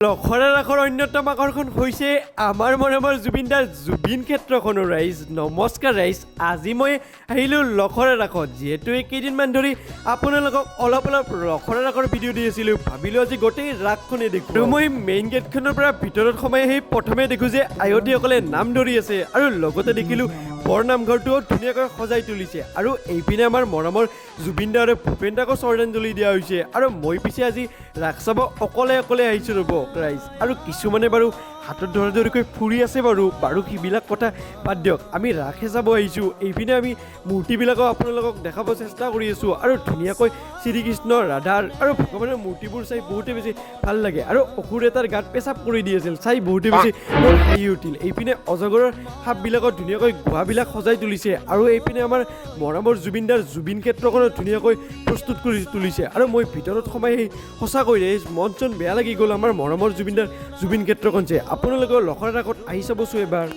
লখৰা ৰাসৰ অন্যতম আকৰ্ষণ হৈছে আমাৰ মৰমৰ জুবিনদাৰ জুবিন ক্ষেত্ৰখনো। ৰাইজ, নমস্কাৰ ৰাইজ। আজি মই আহিলোঁ লখৰা ৰাসত। যিহেতু এই কেইদিনমান ধৰি আপোনালোকক অলপ অলপ লখৰা ৰাসৰ ভিডিঅ' দি আছিলোঁ, ভাবিলোঁ আজি গোটেই ৰাসখনেই দেখোঁ। আৰু মই মেইন গেটখনৰ পৰা ভিতৰত সোমাই আহি প্ৰথমে দেখোঁ যে আয়তীসকলে নাম ধৰি আছে আৰু লগতে দেখিলোঁ বৰ নামঘৰটোও ধুনীয়াকৈ সজাই তুলিছে আৰু এইপিনে আমাৰ মৰমৰ জুবিন দা আৰু ভূপেন দাকো শ্ৰদ্ধাঞ্জলি দিয়া হৈছে। আৰু মই পিছে আজি ৰাস চাব অকলে অকলে আহিছোঁ ৰ'ব ৰাইজ। আৰু কিছুমানে বাৰু হাতত ধৰা ধৰিকৈ ফুৰি আছে। বাৰু বাৰু, সেইবিলাক কথা বাদ দিয়ক, আমি ৰাসহে চাব আহিছোঁ। এইপিনে আমি মূৰ্তিবিলাকো আপোনালোকক দেখাব চেষ্টা কৰি আছোঁ আৰু ধুনীয়াকৈ শ্ৰীকৃষ্ণ, ৰাধাৰ আৰু ভগৱানৰ মূৰ্তিবোৰ চাই বহুতে বেছি ভাল লাগে। আৰু অসুৰ এটাৰ গাত পেচাব কৰি দি আছিল, চাই বহুতে বেছি মোৰ হাঁহি উঠিল। এইপিনে অজগৰৰ সাপবিলাকত ধুনীয়াকৈ গুহাবিলাক সজাই তুলিছে আৰু এইপিনে আমাৰ মৰমৰ জুবিনদাৰ জুবিন ক্ষেত্ৰখনো ধুনীয়াকৈ প্ৰস্তুত কৰি তুলিছে। আৰু মই ভিতৰত সোমাই আহি সঁচাকৈ মন চন বেয়া লাগি গ'ল আমাৰ মৰমৰ জুবিনদাৰ জুবিন ক্ষেত্ৰখন যে। আপোনালোকেও লখৰা ৰাসত আহি চাবচোন এবাৰ।